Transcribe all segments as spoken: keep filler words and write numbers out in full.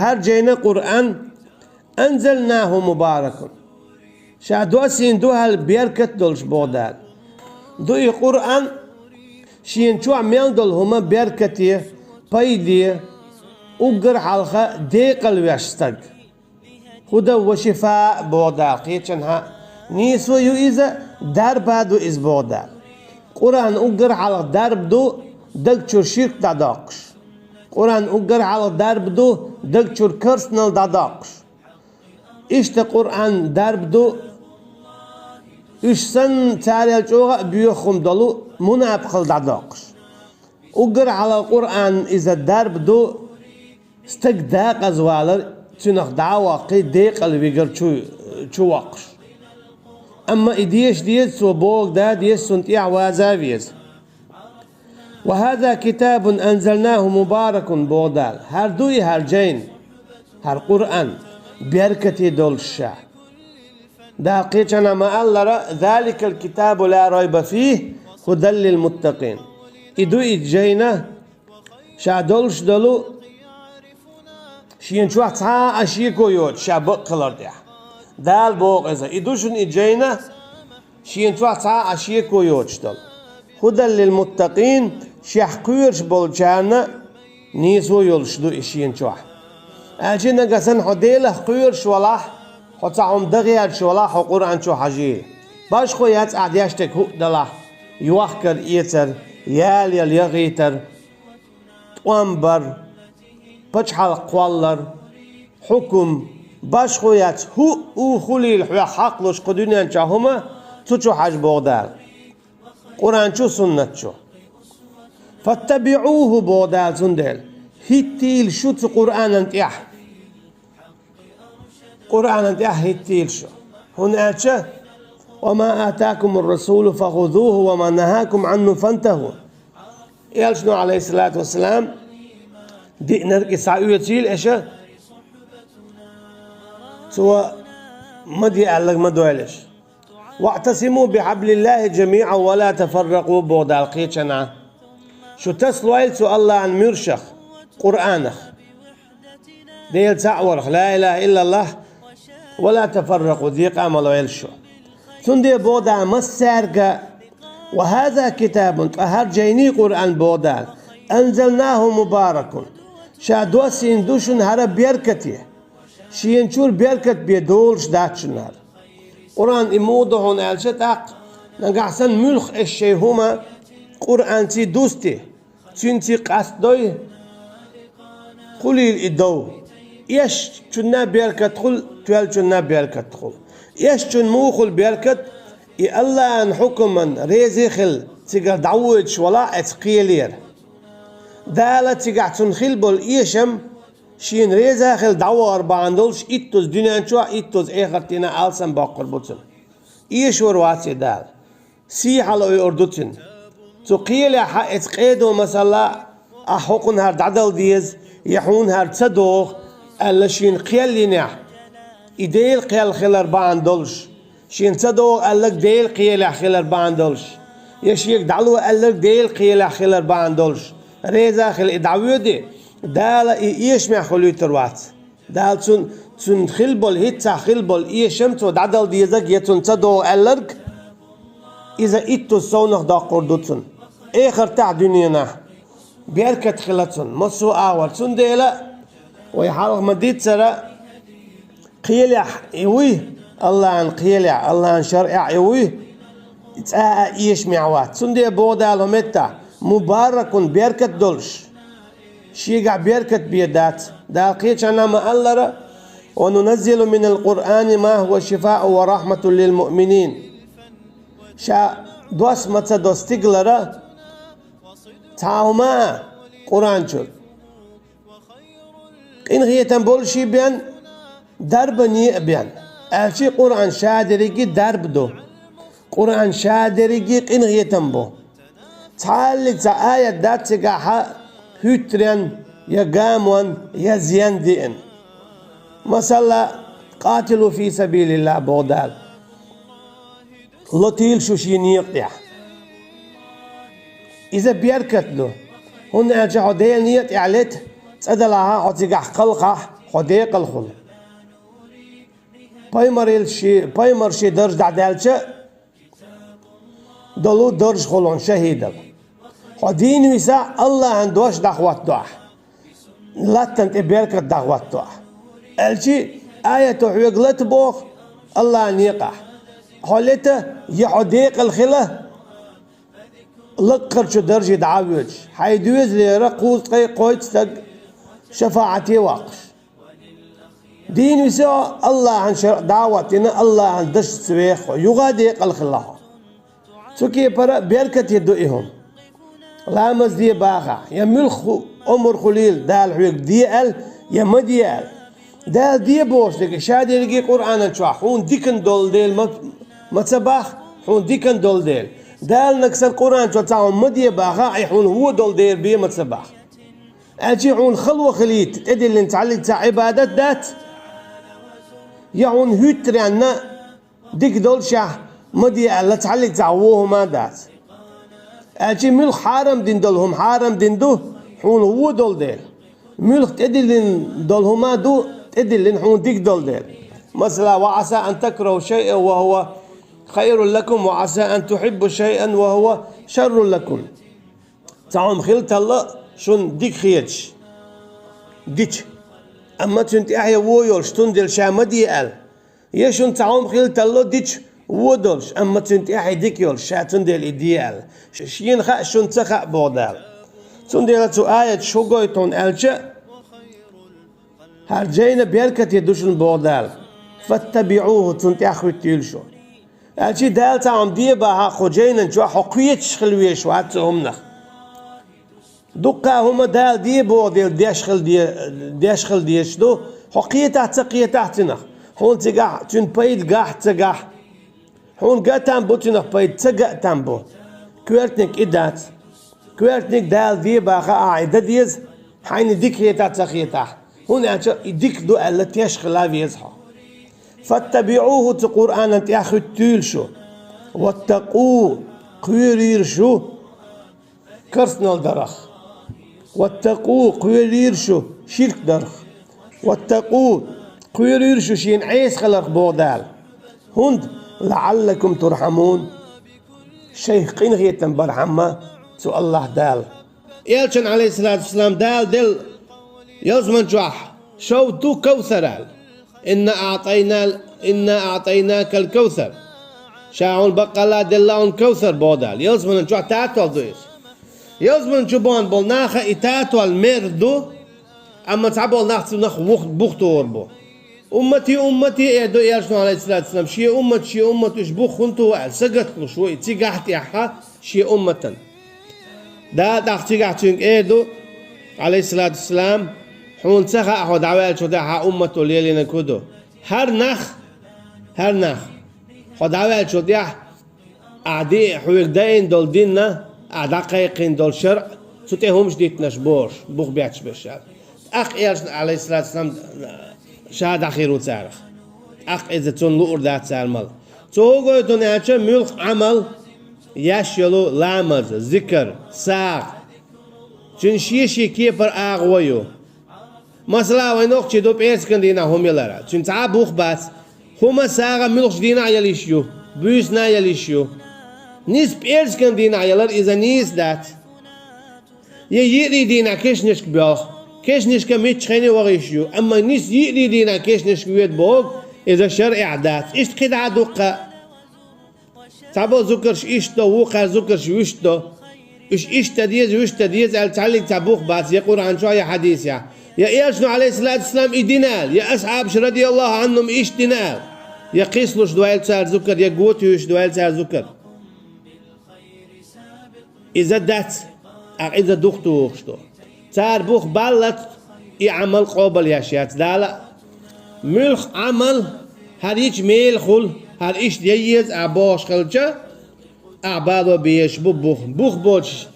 ХӀара жайна Къуръан, анзалнаху мубаракун. Ша доссийна ду хӀара беркат долуш, боху Дала. Ду и Къуръан, шена чохь мел долу хӀума беркате, пайде, уггар хьалха декъал веш стаг. Худа ва шифа, боху Дала, кхечанхьа нийсо ю иза, дарба ду иза, боху Дала. Къуръан уггар хьалха дарба ду, даг чуьра ширк дӀадоккхуш. Къуръан уггар хьалха дарба ду, даг чуьра керстанал дӀадоккхуш. Иштта Къуръан дарба ду, уьш санна царел чӀогӀа а боьха хӀума долу мунапикъал дӀадоккхуш. Уггар хьалха Къуръан иза дарба ду, стаг декъаза валар, цуьнах дӀа а воккхий, декъал вигар чу, чу воккхуш. Амма и деша деза, цо бохург да деза, цунна тӀехь ваза а веза. Ва хаза китабун анзалнаху мубаракун, боху Дала. ХӀара ду и хӀара жайна, хӀара Къуръан, беркате долуш ша. Дала кхечанхьа ма-аллара: «Заликал китабу ла райба фихи, худан лил муттакъин». И ду и жайна, ша долуш долу, шена чохь цхьа а шеко йоцуш, ша бакъ хилар тӀехь. Дала боху иза: и ду шуна и жайна, шена чохь цхьа а шеко йоцуш долу. Худан лил муттакъин, шех кхоьруш болчарна нийсо йолуш ду и шена чохь. Аьлча нагахь санна хьо Делах кхоьруш валахь, хьо цхьа хӀума дан гӀерташ валахь, хьо Къуръан чу хьажийла. Башхо яц ахь деш дерг хӀуъа далахь, йохкар-эцар, ялаяла яхийтар, тӀом бар, пачхьалкх кхоллар, хьукум, башхо яц хӀуъа а хуьлийла хьох хьакхалуш кху дуьнен чохь хӀума, цу чу хьажа, боху Дала. Къуръан чу, суннат чу. «Фаттабиъуху», боху Дала, цундела хӀиттийла шу цу Къуръанан тӀехь. Къуръанан тӀехь хӀиттийла шу. ХӀунда аьлча: «Ва ма атакумур расулу фахузуху ва ма нахакум анху фантаху». Элчано, алейхиссалату вассалам, диънарг и схьаоьцийла аша, цо ма де аьлларг ма дойла аша. «Ваътасиму бихьаблиллахи жамиъан ва ла тафарракъу», боху Дала кхечанхьа. Шу тасалойла цу Аллахьан муьршах, Къуръанах. Дела цхьаъ варх, ла илаха иллаллах, ва ла тафарракъу, декъа а ма лойла шу. Цундела боху Дала массаьрга: «Ва хаза китабун», ткъа хӀара жайний Къуръан, боху Дала, «анзалнаху мубаракун». Ша доссийна ду шуна хӀара беркате. Шена чуьра беркат бен долуш дац шуна хӀара. Къуръан и муха ду хьуна аьлча тӀаккха, нагахь санна муьлхха аша шайн хӀума Къуръанций дусти, цуьнций къастадой, хуьлийла и дов. Эшначунна беркат хуьлу, тоьллачунна беркат хуьлу. Эшначунна муха хуьлу беркат, и Аллахьан хьукман реза а хилла, цигара дӀавоьдуш валахь оцу кхелера. Дала цигахь цунна хилла болу эшам, шена реза а хилла дӀавахар бахьана долуш, иттаза дуьнен чохь, иттаза эхартина алсам боккхур бу цунна. Эшор вац и Дала. Сий хьалаойур ду цуьнан. Цу кхелехь оцу къедо, масала, ахь хӀокхунна хӀара дӀадала деза, я хьуна хӀара ца догӀу, аьлла шена кхел йинехь, и Делан кхел хилар бахьана долуш, шена ца догӀу аьлларг Делан кхелехь хилар бахьана долуш, я шега дӀало аьлларг Делан кхелехь хилар бахьана долуш, реза а хилла и дӀавоьду, Дала и эшамехь хуьлуьйтур вац. Дала цун-, цунна хилла болу, хӀинццехь хилла болу эшам, цо дӀадала дезарг я цунна ца догӀу аьлларг, иза иттаза совнахдоккхур ду цунна. Эхартахь, дуьненахь беркат хила цунна, массо а агӀор. Цундела вай хьалха ма-дийццара, кхелехь и вуй, Аллахьан кхелехь, Аллахьан шарӀехь и вуй, цкъа а эшамехь вац. Цундела боху Дала хӀокху меттехь: «Мубаракун», беркат долуш. Шегахь беркат бен дац. Дала кхечанхьа ма-аллара: «Ва нуназзилу минал Къуръани ма хӀува шифаун ва рахьматун лил муъминин». Ша дос ма ца до стигалара цхьа хӀума а Къуръан чуьра къинхетам болуш а бен, дарбане а бен. Аьлча Къуръан ша дерриге дарба ду. Къуръан ша дерриге къинхетам бу. Цхьаллиг цхьа аят дац цигахь хӀуьттарен, я гамон, я зен деана. Масала, «Къатилу фи сабилиллахь», боху Дала. Лотийла шу шен некъа тӀехь. Иза беркат ду. ХӀунда аьлча хьо Делан некъа тӀехь лета, цӀа далахь а хьо цигахь кхалхахь, хьо декъал хула. Пайхамарил ши-, пайхамар ши дарж дӀадаьлча, долу дарж хула хьуна шахӀидал. Хьо дийна висахь, Аллахьан дош дӀахӀоттадо ахь. Латтана тӀе беркат дӀахӀоттадо ахь. Аьлчи аято хьоьга лата боху Аллахьан некъахь. Хьо лета, я хьо декъал хила, лакхарчу дарже дӀа а воьдуш, хьайн доьзалера кхузткъе кхойтта стаг шафаӀате ваккхаш. Дийна виса Аллахьан шарӀ дӀа а хӀоттийна, Аллахьан дашца веха хьо, юха а декъал хила хьо. Цу кепара беркате ду и хӀума. Ламаз де бахахь, я муьлхха омра хуьлийла, Дала хьоьга де аьлла, я ма де аьлла. Дала де бохуш дерг, ша дерриге Къуръанан чохь хьуна диканна долу дела ма, ма ца бахь, хьуна диканна долу дела. Дала нагахь санна Къуръан чохь цхьа хӀума ма де бахахь, и хьуна вон долу дела бен ма ца бахь. Аьлчи хьуна хало хилийта, тӀедиллина цхьаллиг цхьа Ӏибадат дац, я хьуна хӀуьттаренна дика доллушехь ма де аьлла цхьаллиг цхьа вон хӀума дац. Аьлчи муьлхха хьарам дина долу хӀума хьарам дина ду, хьуна вон долу дела. Муьлхха тӀедиллина долу хӀума ду, тӀедиллина хьуна дика долу дела. Масала, وعسى أن تكرهوا شيئا وهو خير لكم، وعسى أن تحبوا شيئا وهو شر لكم. Цхьа хӀума хила талла шуна дика хеташ, дича. Амма цуьнан тӀаьхье вон йолуш, цундела ша ма де аьлла. Я шуна цхьа хӀума хила талла дича, вон долуш, амма цуьнан тӀаьхье дика йолуш, ша цундела и де аьлла. Ш-, шена хаьа, шуна ца хаьа, боху Дала. Цундела цу аяташ хӀун гойту хьуна аьлча, хӀара жайна беркате ду шуна, боху Дала. فاتبعوه, цунна тӀаьхьа хӀуьттийла шу. Аьлчи Дала цхьа хӀума де бахахь кху жайнан чохь, хьо кхеташ хила везаш вац цу хӀуманах. Дуккха хӀума Дала де боху дела деш хила де-, деш хила дезаш ду, хьо кхетахь а, ца кхетахь а цунах. Хьуна цигахь цуьнан пайда гахь а, ца гахь а. Хьуна ган а там бу цунах пайда, ца ган а там бу. Коьртаниг и дац. Коьртаниг Дала де бахахь ахь и дан деза, хьайна дика хетахь а, ца хетахь а. ХӀунда аьлча и дика ду аьлла теш хила веза хьо. فاتبعوه, цу Къуръанан тӀаьхьа хӀуьттийла шу. واتقوا, кхоьрийла шу керстанал дарх. واتقوا, кхоьрийла шу ширк дарх. واتقوا, кхоьрийла шу шена Ӏеса хиларх, боху Дала. ХӀунда, لعلكم ترحمون, шайх къинхетам бархьама цу Аллахь Дала. Элчан, Ӏалайхиссалату вассалам, Дала делла ялсаман чохь шовда ду Кавсар аьлла. «إنا أعطينا، إنا أعطيناك الكوثر». Ша хьуна баккъалла делла хьуна Кавсар, боху Дала. Ялсаманан чохь татол ду иза. Ялсаманан чу бахна болу наха и татол мер ду, амма цхьаболу нах цунах бух, бух тухур бу. «Уммати, уммати», эр ду Элчано, Ӏалайхиссалату вассалам, шен уммат, шен уммат, уьш бух хӀунда туху аьлла, сагатлуш ву и цигахь тӀехьа шен умматан. Дала тӀаккха цигахь цуьнга эр ду, Ӏалайхиссалату вассалам: «Хьуна ца хаьа, хьо дӀаваьллачул тӀаьхьа хьан уммато лелийнарг хӀун ду? ХӀара нах, хӀара нах, хьо дӀаваьллачул тӀаьхьа ахь ди-, хьоьга дайна долу дин а, ахь дӀакхайкхийна долу шарӀ, цу тӀе хӀумаш диттинарш бу уьш, бух бетташ берш», аьлла. ТӀаккха Элчано, Ӏалайхиссалату вассалам, ша дӀахийра ву царах. ТӀаккха иза цунна луур дац цара мала. Цо хӀун гойту аьлча, муьлхха Ӏамал, еш йолу ламаз, зикар, сагӀа, цуьнан шен-шен кепара агӀо ю. Масала, вайн нохчий ду пӀераскан дийнахь хӀума ялар. Цуьнан цхьа а бух бац. ХӀума, сагӀа муьлххачу дийнахь яла йиш ю, буьйсанна яла йиш ю. Нийса пӀераскан дийнахь ялар иза нийса дац. Я йиъарий дийнахь кешнашка боьлху, кешнашка мичча хенахь ваха йиш ю, амма нийса йиъарий дийнахь кешнашка воьду бохург, иза шарӀехь дац. Иштта кхидӀа а дуккха а. Цхьаболу зударш иштта до, вукхара зударш вуьшта до. Уьш иштта деза, вуьшта деза аьлла цхьаллиг цхьа бух бац, я Къуръан чохь, я хьадисехь. Я Элчано, Ӏалайхиссалату вассалам, и дина аьлла, я асхьабаша, радияллаху Ӏанхум, иштта дина аьлла. Я кхийсалуш ду аьлла цара зудар, я готаюьйш ду аьлла цара зудар. Иза дац, тӀаккха иза духтухуш ду. Цара бух баллалц и Ӏамал къобал еш яц Дала. Муьлхха Ӏамал, хӀара йича мела хуьлу, хӀара иштта ян еза ахь бохуш хилча, ахь бало безаш бу бух. Бух боцуш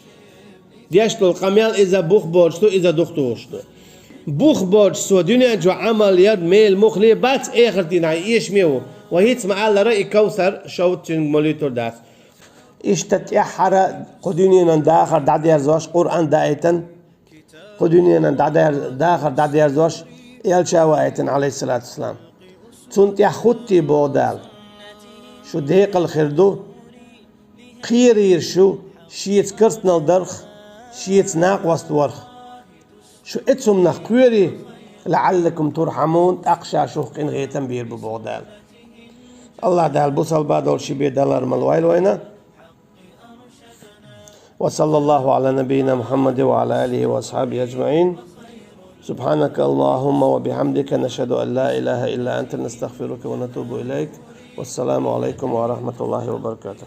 деш долу къамел иза бух боцуш ду, иза духтухуш ду. Бух боцуш цо дуьнен чохь Ӏамал яр мела муххале бац, эхарт дийнахь и эшаме ву. Вай хӀинца ма-аллара, и Кавсар шовда цуьнга молуьйтур дац. Иштта тӀаьххьара кху дуьненан дахар дӀадерзош, Къуръан даийтина, кху дуьненан дӀадер-, дахар дӀадерзош, элча ваийтина, алейхиссалату вассалам. Цунна тӀехь хӀуттий, боху Дала, шу декъала хир ду, кхерийра шу шеца карстнал дарх, шеца накъост варх. Шу эцумнах кхерий, лаӀаллакум турхьамун, тӀаккха ша шух къинхетам бийр бу, боху Дала. Аллах Дала бусалба долуш ши бен далар мала вайла вайна. وصلى الله على نبينا محمد وعلى آله وأصحابه أجمعين. سبحانك اللهم وبحمدك، نشهد أن لا إله إلا أنت، نستغفرك ونتوب إليك. والسلام عليكم ورحمة الله وبركاته.